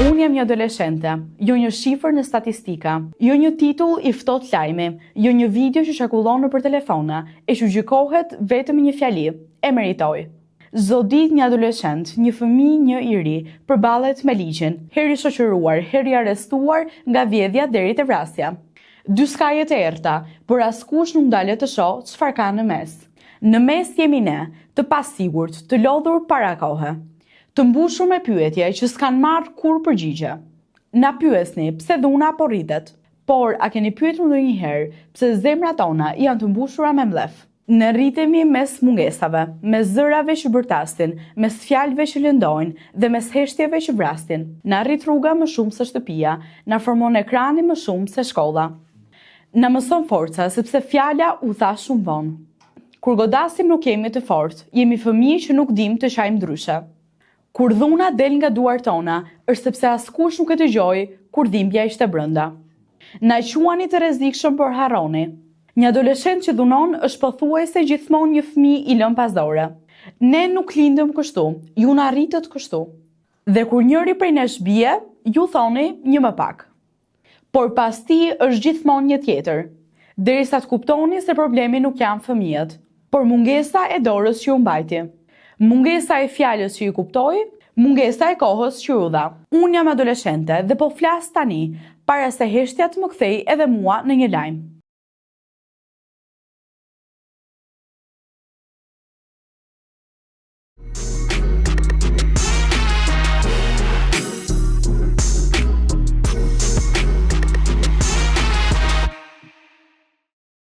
Unë jam një adoleshente, jo një shifër në statistika, jo një titull i ftohtë lajmi, jo një video që qarkullon nëpër telefona e që gjykohet vetëm me një fjali, e meritoi. Çdo ditë një adoleshent, një fëmijë, një i ri, përballet me ligjin, herë i shoqëruar, herë i arrestuar nga vjedhja deri te vrasja. Dy skaje të errëta, por askush nuk ndalet të shohë çfarë ka në mes. Në mes jemi ne, të pasigurt, të lodhur para kohe. Të mbushur me pyetje që s'kanë marrë kurrë përgjigje. Na pyesni pse dhuna po rritet. Por a keni pyetur ndonjëherë pse zemrat tona janë të mbushura me mllef? Ne rritemi mes mungesave, mes zërave që bërtasin, mes fjalëve që lëndojnë dhe mes heshtjeve që vrasin. Na rrit rruga më shumë se shtëpia, na formon ekrani më shumë se shkolla. Na mëson forca sepse fjala u tha shumë vonë. Kur godasim nuk jemi të fortë, jemi fëmijë që nuk dimë të qajmë ndryshe. Kur dhuna del nga duart tona, është sepse askush nuk e dëgjoi kur dhimbja ishte brenda. Na quani të rrezikshëm por harroni. Një adoleshent që dhunon është pothuajse gjithmonë një fëmijë i lënë pas dore. Ne nuk lindëm kështu, ju na rritët kështu. Dhe kur njëri prej nesh bie, ju thoni një më pak. Por pas tij është gjithmonë një tjetër. Derisa të kuptoni se problemi nuk janë fëmijët, por mungesa e dorës që ju mbajti. Mungesa e fjalës që i kuptoi, mungesa e kohës që ju dha. Unë jam adoleshente dhe po flas tani, para se heshtja të më kthejë edhe mua në një lajm.